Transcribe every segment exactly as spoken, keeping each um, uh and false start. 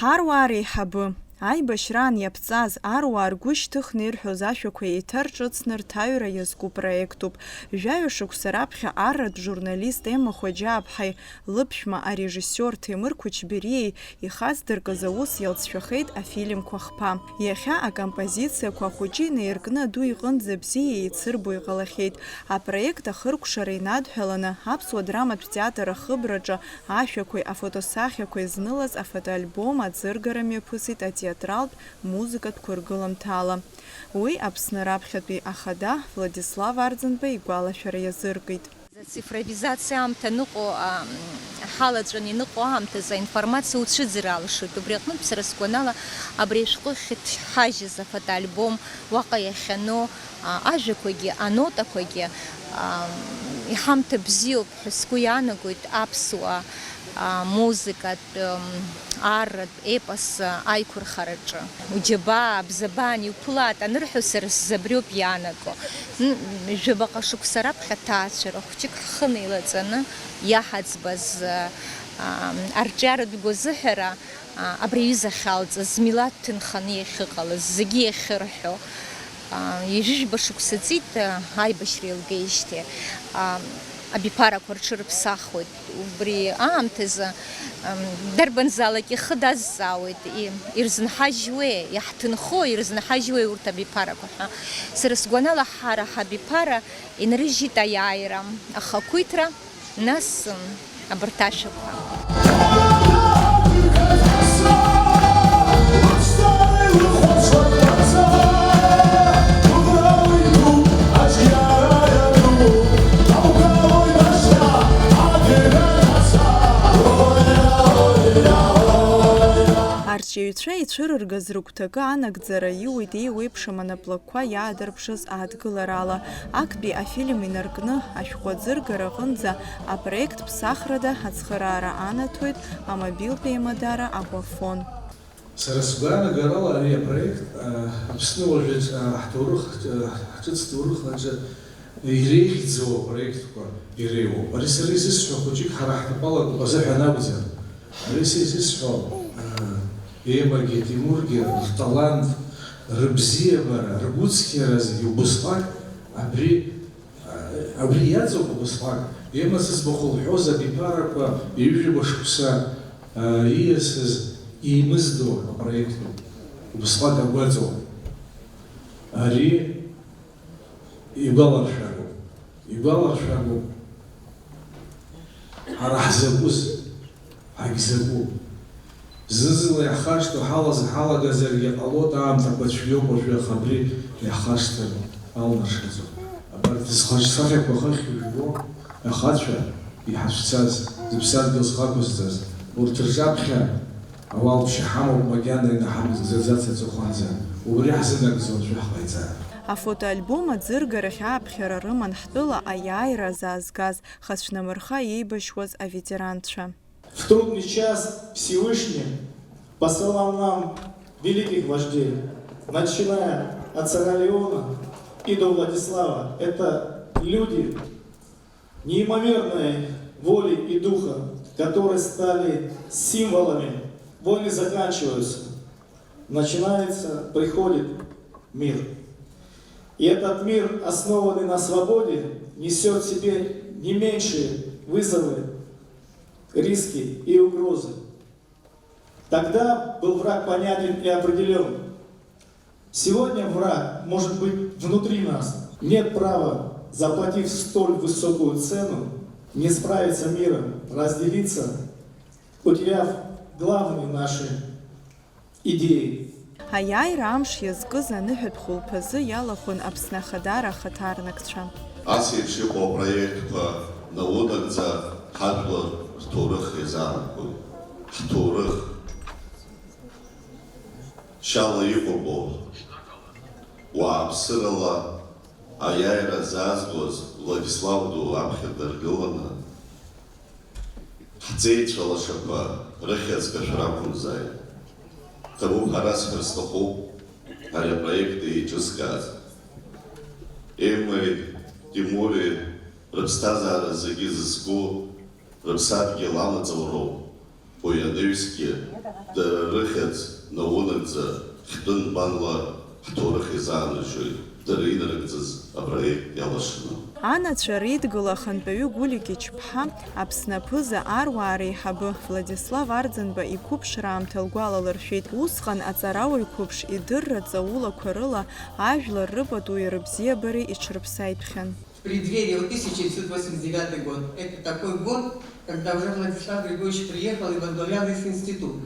Ҳаруаа реиҳабы. Аибашьраан иаԥҵаз аруаа ргәы шьҭыхны ирҳәоз ашәақәа еиҭарҿыцны рҭаҩра иазку проектуп. Жәаҩа шықәса раԥхьа арратә журналист Емма Хоџьааԥҳаи лыԥшәма арежиссиор Ҭемыр Қәычбериеи ихацдыркыз аус иалҵшәахеит афильмқәа хԥа. Иахьа акомпозициақәа ахәыҷы инаиркны аду иҟынӡа бзиа еицырбо иҟалахьеит. Апроект ахыркәшара инадҳәаланы, аԥсуа драматә театр ахыбраҿы ашәақәеи афотосахьақәеи знылаз афотоальбом аӡыргара мҩаԥысит атеатралтә музыкатә қәыргыламҭала. Уи Аԥсны раԥхьатәи ахада Владислав Арӡынба игәалашәара иазыркит. Ацифровизациа аамҭа аныҟоу, а, м, ҳалаҵәаны иныҟәо аамҭазы аинформациа уцәыӡыр алшоит. Убри аҟнытә, сара сгәанала, абри ашәҟәы ахьыҭҳажьыз афотоальбом, уаҟа иахьану, а, ажәақәагьы, анотақәагьы, а, м, иҳамҭа бзиоуп ҳәа сгәы иаанагоит аԥсуа, а, музыкатә, м, арратә епос аиқәырхараҿы. Уџьабаа, абзабаа аниуԥылааит анырҳәо, сара сзы абриоуп иаанаго. Н-, жәабаҟа шықәса раԥхьа аҭаацәара хәҷык ҳхы неилаҵаны иаҳаӡбаз, а, арҿиаратә гәазыҳәара, а, абри аҩыза ахьалҵыз, змилаҭ ҭынханы иахьыҟалаз, зегьы иахьырҳәо, а, ҩажәижәба шықәса ҵит, а, аибашьра еилгеижьҭеи, а, абиԥарақәа рҽырыԥсахуеит. Убри аамҭазы, ам, дарбанзаалак ихы дазҵаауеит, и-, ирзынҳажьуеи, иаҳҭынхои, ирзынҳажьуеи урҭ абиԥарақәа ҳәа. Сара сгәанала, ҳара ҳабиԥара инарыжьит аиааира, ахақәиҭра, нас, м, абарҭ ашәақәа. Арҿиаҩцәа ицәырыргаз рыгәҭакы анагӡара иуеит еиуеиԥшым анаплакқәа иаадырԥшыз адгыларала. Актәи афильм инаркны, ашәҟәы аӡыргара аҟынӡа апроект ԥсахрада ацхыраара анаҭоит амобилтә еимадара Аквафон. Сара сгәаанагарала, ари апроект, а, Аԥсны уажәы, а, ҳҭоурых, а, ҳҿыц ҭоурых аҿы иреиӷьӡоу апроектқәа иреиуоуп. Ари сара изысҳәо хәыҷык ҳара ҳҭыԥ алакәуп азыҳәан акәӡам. Ари са изысҳәо, а, Емагьы Тимургьы рталант, рыбзиабара, ргәыцқьара зегьы убысҟак абри Абри иаҵоуп убасҟак, Ема зыӡбахә лҳәоз абиԥарақәа ҩажәижәаба шықәса, а, ииасыз еимыздо апроект ауп. Убасҟак агәаҵоуп. Ари игәаларшәагоуп. Игәаларшәагоуп. Ҳара ҳзакәыз, ҳагьзакәу. Зны-зынла иаҳхашҭуа ҳалаз-, ҳалагазаргьы ҟалоит, аамҭақәа цәгьоуп уажәы, аха абри иаҳхашҭыр алнаршаӡом. Абарҭ зхаҿсахьақәа хыхь ижәбо ахацәа, иҳацәцаз, зыԥсадгьыл зхақәызҵаз, урҭ рҿаԥхьа ауалԥшьа ҳамоуп, макьана инаҳамыгӡаӡац аҵыхәанӡа. Убри ҳзынагӡо аӡәы ҳҟаиҵар. Афотоальбом аӡыргарахь ааԥхьара рыман ҳтәыла аиааира азаазгаз, хацәнамырха еибашьуаз аветеранцәа. В трудный час Всевышний посылал нам великих вождей, начиная от царя Леона и до Владислава. Это люди неимоверной воли и духа, которые стали символами. Войны заканчиваются, начинается, приходит мир. И этот мир, основанный на свободе, несёт в себе не меньшие вызовы, риски и угрозы. Тогда был враг понятен и определён. Сегодня враг может быть внутри нас. Нет права, заплатив столь высокую цену, не справиться миром, разделиться, потеряв главные наши идеи. Аиааира амш иазкыз аныҳәатә хәылԥазы иалахәын Аԥсны Ахадара ахаҭарнакцәа. Ас еиԥш иҟоу апроектқәа наунагӡа ҳажәлар рҭоурых иазааргоит. Ҳҭоурых шьала иҟоуп, уааԥсырала аиааира заазгоз Владислав ду аԥхьа даргыланы, ҳҵеицәа лашақәа рыхьӡ кашәар акәымзааит. Ҭабуп ҳәа расҳәар сҭахуп ари апроект еиҿызкааз. Еммеи Тимури рыԥсҭазаара зегьы зызку рыԥсадгьыл алаҵоуроуп. Уи анаҩсгьы Дара рыхьӡ наунагӡа хьтәы нбанла ҳҭоурых иазааныжьуеит, дара инарыгӡаз апроект иалашаны. Анацәа реидгыла ахантәаҩы Гулик Ичԥҳа, Аԥсны аԥыза аруаа реиҳабы Владислав Арӡынба иқәыԥшра аамҭа лгәалалыршәеит. Усҟан аҵарауаҩ қәыԥш идырра ҵаулақәа рыла ажәлар рыпатуи рыбзиабареи иҽрыԥсаитәхьан. В преддверии, вот тысяча девятьсот восемьдесят девятый год, это такой год, когда уже Владислав Григорьевич приехал и возглавлял весь институт.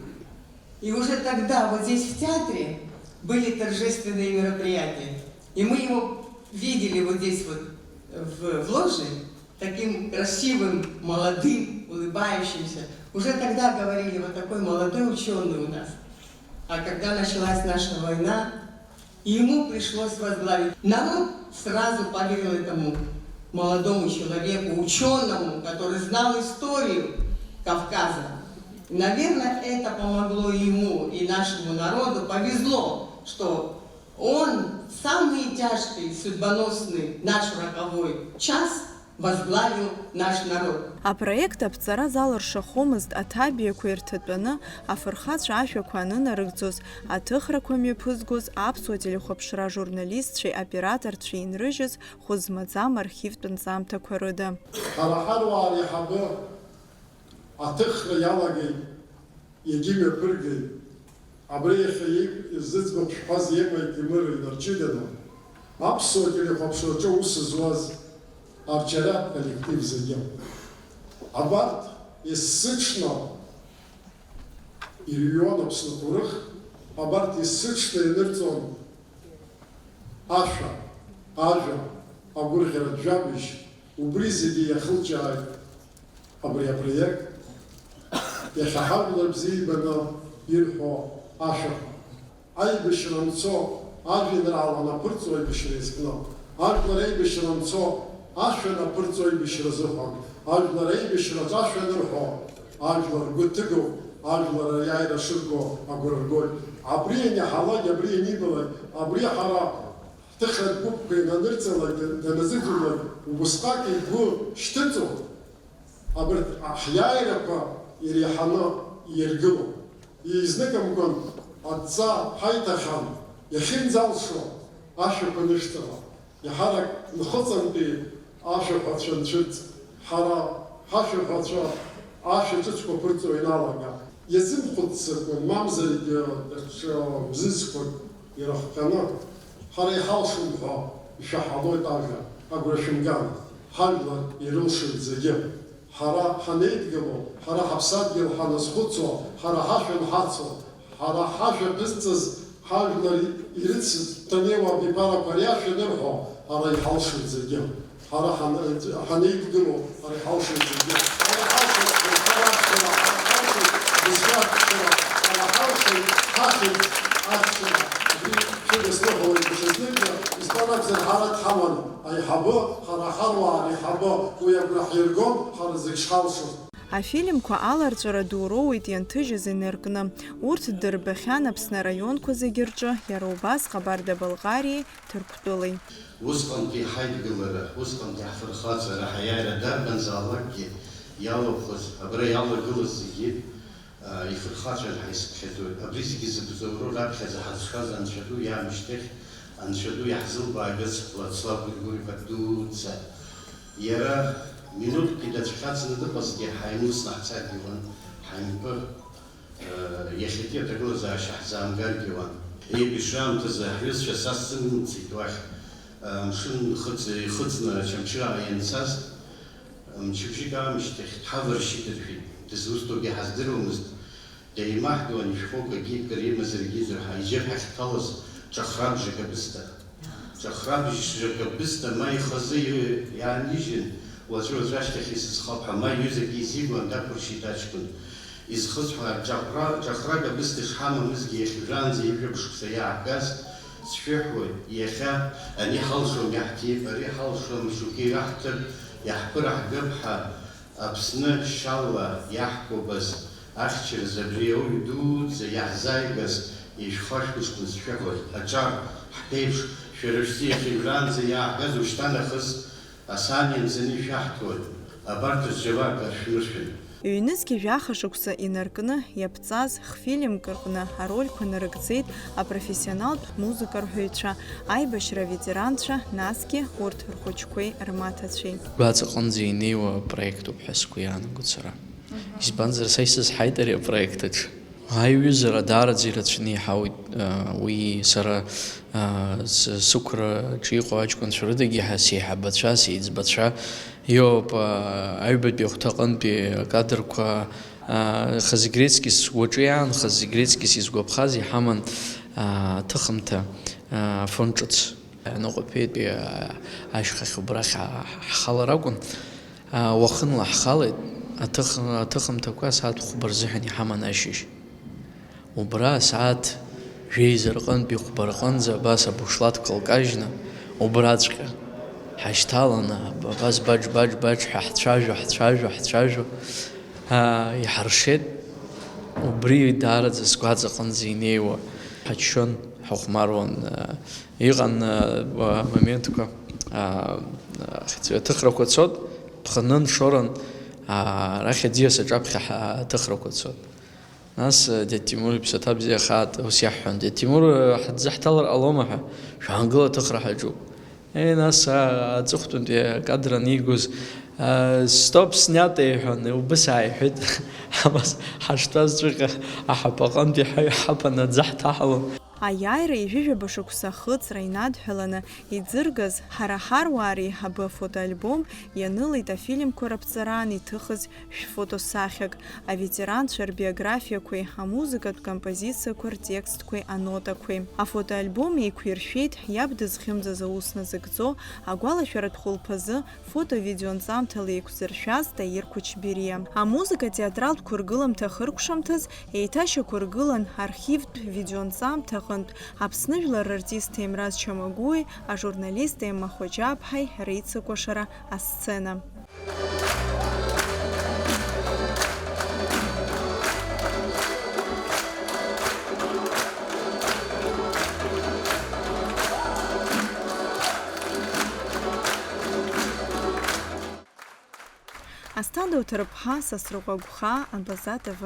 И уже тогда вот здесь, в театре, были торжественные мероприятия. И мы его видели вот здесь вот, в, в ложе, таким красивым, молодым, улыбающимся. Уже тогда говорили: «Вот такой молодой учёный у нас». А когда началась наша война, ему пришлось возглавить. Народ сразу поверил этому молодому человеку, учёному, который знал историю Кавказа. Наверное, это помогло ему и нашему народу. Повезло, что он в самый тяжкий, судьбоносный наш роковой час возглавил наш народ. Апроект аԥҵара залыршахомызт аҭабиақәа ирҭатәаны, афырхацәа ашәақәа анынарыгӡоз, аҭыхрақәа мҩаԥызгоз аԥсуа телехәаԥшра журналистцәеи операторцәеи инрыжьыз хәы змаӡам архивтә нҵамҭақәа рыда. Ҳара ҳаруаа реиҳабы аҭыхра иалагеит. Иагьымҩаԥыргеит. Абри иахьа иқә-, зыӡбахә шәҳәаз Ема Егьымыра инарчыданы, аԥсуа телехәаԥшраҿы аус зуаз арчариат коллектив зегьы. Абарҭ есыҽны ирҩуан Аԥсны аҭоурых, абарҭ есыҽны ианырҵон ашәа, ажәа, агәырӷьаратә жәабжь, убри зегьы иахылҿиааит абри апроект. Иахьа ҳажәлар бзиа ибаны ирҳәо ашәақәа. Аибашьра анцо, ажәеинраала анаԥырҵо аибашьра иазкны, ажәлар аибашьра анцо, ашәа анаԥырҵо аибашьра азыҳәан, ажәлар аибашьраҿы ашәа анырҳәо, ажәлар ргәы ҭыгоуп, ажәлар аиааира шырго агәра ргоит. Абри ианиаҳалак, абри ианибалак, абри ҳара ҳҭыхратә гәыԥқәа иананырҵалак, даназыӡырҩлак, убысҟак игәы шьҭыҵуа, абарҭ ҳиааирақәа иреиҳаны ииргылон. Еизныкымкәан адҵа ҳаиҭахьан, иахьынӡалшо ашәақәа нышәҵала. Еиҳарак нхыҵынтәи ашәаҳәацәа нцәырҵ, ҳара ҳашәаҳәацәа ашәа ҿыцқәа ԥырҵуа ианалага, иазымхәыццакәан, мамзаргьы даҽа бзызқәак ирыхҟьаны, ҳара иҳалшом ҳәа ишәаҳалоит ажәа, агәра шәымган, ҳажәлар ирылшоит зегьы. Ҳара ҳанеидгыло, ҳара ҳаԥсадгьыл ҳаназхәыцуа, ҳара ҳашәа анҳацу, ҳара ҳашәа ԥызҵаз ҳажәлар ирыцыз Ҭанеи Уабиԥарақәа ари ашәа анырҳәо, ҳара иҳалшоит зегьы. Ҳара ҳан-, ҳанеидгыло, ҳара иҳалшоит зегьы. Ҳара иҳалшоит ҳара ҳашәа, ҳара иҳалшоит бызшәа ахьчара, ҳара иҳалшоит ҳахьӡ ахьчара. Абри шәыдысныҳәалоит даҽазныкгьы, избан акәзар, ҳара дҳаман аиҳабы, ҳара ҳаруаа реиҳабы, уи агәра ҳиргон, ҳара зегь шҳалшоз. Афильмқәа аларҵәара ду роуеит ианҭыжьыз инаркны. Урҭ дырбахьан Аԥсны араионқәа зегьы рҿы, иара убас Ҟабарда-Балҟариеи Ҭырқәтәылеи. Усҟантәи ҳаидгылара, усҟантәи ҳфырхаҵара, ҳаиааира дарбанзаалакгьы иалахәыз, абра иалагылаз зегьы, а, ифырхаҵәан ҳәа исыԥхьаӡоит. Абри зегьы зыбзоуроу раԥхьаӡа ҳазшаз Анцәа ду иаамышьҭахь, Анцәа ду иаҳзылбаагаз Владислав Григорьевич дуӡӡа. Иара минуҭк идацәхьаҵны дыҟазҭгьы, ҳаимлысны ҳцаргьы уан, ҳаимпы, э, иахьатәи аҭагылазаашьа ҳзаамгаргьы уан. Еибашьра аамҭазы ҳҩызцәа са сзымцеит уахь, э, амшын хыҵ-, ихыҵны Очамчыра ианцаз, мчыбжьык аамышьҭахь дҳаваршьит рҳәеит, дызусҭоугьы ҳаздыруамызт. Деимаҳдуан ишәҟәы кагьы кыр имазаргьы зырҳа, иџьыр ҳахьҭалаз ҿахрабжак абысҭа. Ҿахрабжак абысҭа ма ихазы иаанижьын, уаҵәы-уаҵәы ашьҭахь исызхап ҳәа, ма иҩызак изигон, дақәыршьит аҷкәын. Изхысҳәаара, ҿахра-, ҿахрак абысҭа шҳамамызгьы иахьа жәаанӡа ҩажәа шықәса иааҳгаз, сшәыҳәоит, иахьа ани ҳалшом иаҳҭип, ари ҳалшом, шьоукы ираҳҭап, иаҳԥыраҳгап ҳәа, Аԥсны шьала иаҳкәабаз ахьчаразы абри ауаҩ дуӡӡа иаҳзааигаз ишәхашәмыршҭын сшәыҳәоит, аҿар ҳԥеиԥш, шәара шәзы иахьа уажәраанӡа иааҳгаз ушьҭа нахыс асаан ианҵаны ишәаҳҭоит, абарҭ рџьабаа каршәмыршәын. Ҩнызқьи жәаха шықәса инаркны иаԥҵаз х-фильмк рҟны арольқәа нарыгӡеит апрофессионалтә музыкарҳәаҩцәа, аибашьра аветеранцәа, насгьы урҭ рхәыҷқәеи рмаҭацәеи. Гәаҵаҟынӡа инеиуа апроектуп ҳәа сгәы иаанагоит сара. Избанзар, са исызҳаит ари апроект аҿы. Аиҩызара даараӡа ирацәаны иҳауит, уи сара, сықәраҿы иҟоу аҷкәынцәа рыдагьы ҳа сеиҳабацәа, сеиҵбацәа иоуп, аҩбатәи ахәҭаҟынтәи акадрқәа, Хазигрецкис, уаҿы иаанхаз Зигрецкис изгәаԥхаз иҳаман аҭыхымҭа, афон ҿыц. Аныҟәаԥиатәи ашьхахь убрахь ҳхалар акәын. Уахынла ҳхалеит, аҭых-, аҭыхымҭақәа асааҭ хәба рзыҳәан иҳаман ашьыжь. Убра асааҭ жәеиза рҟынтәи хәба рҟынӡа абас абушлатқәа лкажьны, убраҵәҟьа ҳашьҭаланы, абас баџ-баџ-баџ ҳәа ҳцәажәо, ҳцәажәо, ҳцәажәо, аа, иҳаршеит. Убри даараӡа сгәаҵаҟынӡа инеиуа ҳаччон, ҳахәмаруан, аа, Иҟан, а, а, моментқәа, а, ахьӡ-, аҭыхрақәа цот, ԥхынын, шоран, а, арахь аӡиас аҿаԥхьа ҳа-, аҭыхрақәа цот. Нас, а, дед Тимур иԥсаҭа бзиахааит, ус иаҳҳәон, дед Тимур, а, ҳзаҳҭалар ҟалома ҳәа, шәаангыл, аҭыхра ҳаҿуп. Еи, нас, а, аҵыхәтәантәи акадр анигоз, а, стоп, снято, иҳәон, убыс ааиҳәеит, абас ҳаштәазҵәҟьа аҳаԥаҟынтәи ҳаҩ ҳаԥаны аӡы ҳҭаҳалон. Аиааира ҩажәижәаба шықәса ахыҵра инадҳәаланы иӡыргаз, ҳара ҳаруаа реиҳабы афотоальбом ианылеит афильмқәа раԥҵараан иҭыхыз шәфотосахьак, аветеранцәа рбиографиақәеи амузыкатә композициақәа ртекстқәеи анотақәеи. Афотоальбом еиқәиршәеит иаб дызхьымӡаз аус назыгӡо, агәалашәаратә хәылԥазы, фото-видеонҵамҭала еиқәзыршәаз Таир Кәычбериа. Амузыка театралтә қәыргыламҭа ахыркәшамҭаз еиҭашьақәыргылан архивтә видеонҵамҭа аҟынтә Аԥсны жәлар рартист Ҭемраз Чамагәуи ажурналист Емма Хоџьаԥҳаи реицыкәашара асцена. Асҭанда Уҭарԥҳа, Сасрыҟәа Гәхаа, Абаза Т В.